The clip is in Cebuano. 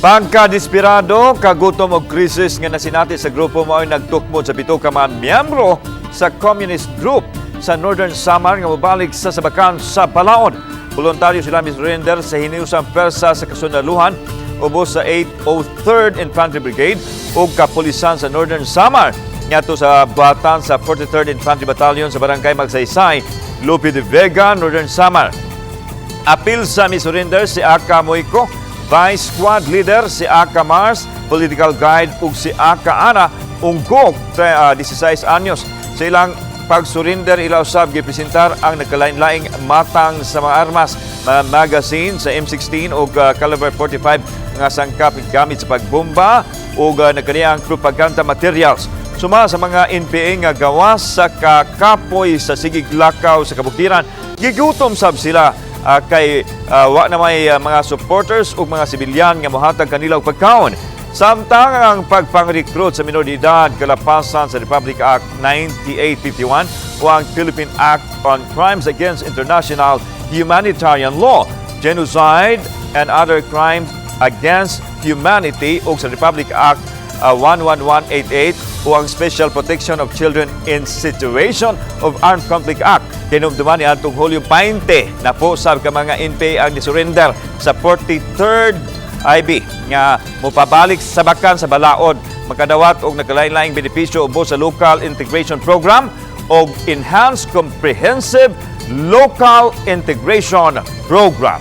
Pagkadesperado, kagutom og krisis nga nasinati sa grupo mao'y nagtukmod sa 7 ka mga miyembro sa Communist Group sa Northern Samar nga mobalik sa sabakan sa balaod. Voluntaryo sila misurrender sa hiniusang pwersa sa kasundaluhan ubos sa 803rd Infantry Brigade ug kapulisan sa Northern Samar ngadto sa buhatan sa 43rd Infantry Battalion sa Barangay Magsaysay, Lope de Vega, Northern Samar. Apil sa misurrender si Aka Moico, Vice Squad Leader, si Aka Mars, Political Guide, ug si Aka Ana, ungkok, 16 anyos. Sa ilang pagsurrender, ila usab gipresentar ang nagkalain-laing matang sa mga armas, mga magazine sa M16 ug caliber 45 nga sangkap gamit sa pagbomba ug nagkaniyang propaganda materials. Suma sa mga NPA nga gawas sa kakapoy sa sigig lakaw sa kabukiran, gigutom sab sila kay wa na may mga supporters ug mga sibilyan nga mohatag kanila og pagkaon. Samtang ang pagpang-recruit sa minor de edad kalapasan sa Republic Act 9851 o ang Philippine Act on Crimes Against International Humanitarian Law, Genocide and Other Crimes Against Humanity ug sa Republic Act 11188 o ang Special Protection of Children in Situation of Armed Conflict Act. Kinumduman ni atong Hulyo 20 na po sab ka mga NPA ang nisurrender sa 43rd IB nga mopabalik sa sabakan sa balaod, makadawat og nagkalain-laing benepisyo ubos sa Local Integration Program o Enhanced Comprehensive Local Integration Program.